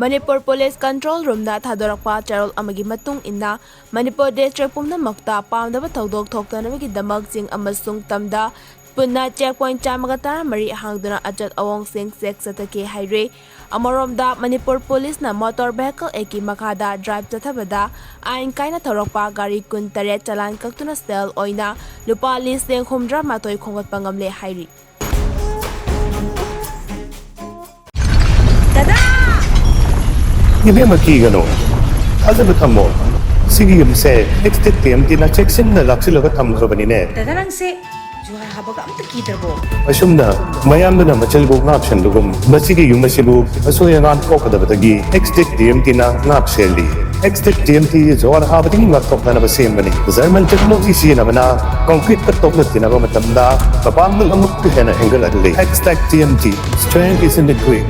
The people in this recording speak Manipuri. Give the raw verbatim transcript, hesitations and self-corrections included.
ꯃꯅꯤꯄꯨꯔ ꯄꯨꯂꯤꯁ ꯀꯟꯇ꯭ꯔꯣꯜ ꯔꯨꯝꯗ ꯊꯥꯗꯣꯔꯛꯄ ꯆꯥꯔꯣꯜ ꯑꯃꯒꯤ ꯃꯇꯨꯡ ꯏꯟꯅ, ꯃꯅꯤꯄꯨꯔ ꯗꯤꯁꯇ꯭ꯔꯤꯛ ꯄꯨꯝꯅꯃꯛꯇ ꯄꯥꯝꯗꯕ ꯊꯧꯗꯣꯛ ꯊꯣꯛꯇꯅꯕꯒꯤꯗꯃꯛ ꯆꯤꯡ ꯑꯃꯁꯨꯡ ꯇꯝꯗ ꯄꯨꯟꯅ ꯆꯦꯛ ꯄꯣꯏꯟꯠ ꯆꯥꯝꯃꯒ ꯇꯔꯥꯃꯔꯤ ꯍꯥꯡꯗꯨꯅ ꯑꯆꯠ ꯑꯋꯣꯡꯁꯤꯡ ꯆꯦꯛ ꯆꯠꯊꯈꯤ ꯍꯥꯏꯔꯤ꯫ ꯑꯃꯔꯣꯝꯗ, ꯃꯅꯤꯄꯨꯔ ꯄꯨꯂꯤꯁꯅ ꯃꯣꯇꯣꯔ ꯚꯦꯍꯤꯀꯜ ꯑꯦꯛꯀꯤ ꯃꯈꯥꯗ ꯗ꯭ꯔꯥꯏꯚ ꯆꯠꯊꯕꯗ ꯑꯥꯏꯟ ꯀꯥꯏꯅ ꯊꯧꯔꯛꯄ ꯒꯥꯔꯤ ꯀꯨꯟꯇꯔꯦꯠ ꯆꯂꯥꯟ ꯀꯛꯇꯨꯅ ꯁꯦꯜ ꯑꯣꯏꯅ ꯂꯨꯄꯥ ꯂꯤꯁꯤꯡ ꯍꯨꯝꯗ꯭ꯔꯥ ꯃꯥꯊꯣꯏ ꯈꯣꯝꯒꯠꯄ ꯉꯝꯂꯦ ꯍꯥꯏꯔꯤ꯫ ꯗꯗꯥ! ꯏꯕꯦꯝꯃ, ꯀꯤꯒꯅꯨ, ꯊꯥꯖꯕ ꯊꯝꯃꯣ꯫ ꯁꯤꯒꯤ ꯌꯨꯝꯁꯦ ꯑꯦꯛꯁ ꯇꯤꯛ ꯇꯤ ꯑꯦꯝ ꯇꯤꯅ ꯆꯦꯛꯁꯤꯟꯅ ꯂꯥꯛꯁꯤꯜꯂꯒ ꯊꯝꯈ꯭ꯔꯕꯅꯤꯅꯦ꯫ ꯗꯗꯥ, ꯅꯪꯁꯦ ꯖꯨꯍꯥꯔ ꯍꯥꯕꯒ ꯑꯝꯇ ꯀꯤꯗ꯭ꯔꯕꯣ? ꯑꯁꯨꯝꯅ ꯃꯌꯥꯝꯗꯨꯅ ꯃꯆꯤꯜꯕꯨ ꯉꯥꯛ ꯁꯦꯟꯕꯒꯨꯝ, ꯃꯁꯤꯒꯤ ꯌꯨꯝ ꯑꯁꯤꯕꯨ ꯑꯁꯣꯏ ꯑꯉꯥꯝ ꯊꯣꯛꯀꯗꯕꯗꯒꯤ ꯑꯦꯛꯁ ꯇꯤꯛ ꯇꯤ ꯑꯦꯝ ꯇꯤꯅ ꯉꯥꯛ ꯁꯦꯜꯂꯤ꯫ ꯑꯦꯛꯁ ꯇꯤꯛ ꯇꯤ ꯑꯦꯝ ꯇꯤ ꯖꯨꯍꯥꯔ ꯍꯥꯕꯗꯒꯤ ꯉꯥꯛꯊꯣꯛꯅꯅꯕ ꯁꯦꯝꯕꯅꯤ꯫ ꯖꯔꯃꯟ ꯇꯦꯛꯅꯣꯂꯣꯖꯤ ꯁꯤꯖꯤꯟꯅꯕꯅ ꯀꯪꯀ꯭ꯔꯤꯠꯇ ꯇꯣꯛꯅ ꯇꯤꯟꯅꯕ ꯃꯇꯝꯗ ꯃꯄꯥꯡꯒꯜ ꯑꯃꯨꯛꯀ ꯍꯦꯟꯅ ꯍꯦꯟꯒꯠꯍꯜꯂꯤ꯫ ꯑꯦꯛꯁ ꯇꯤꯛ T M T, strength is in the grit꯫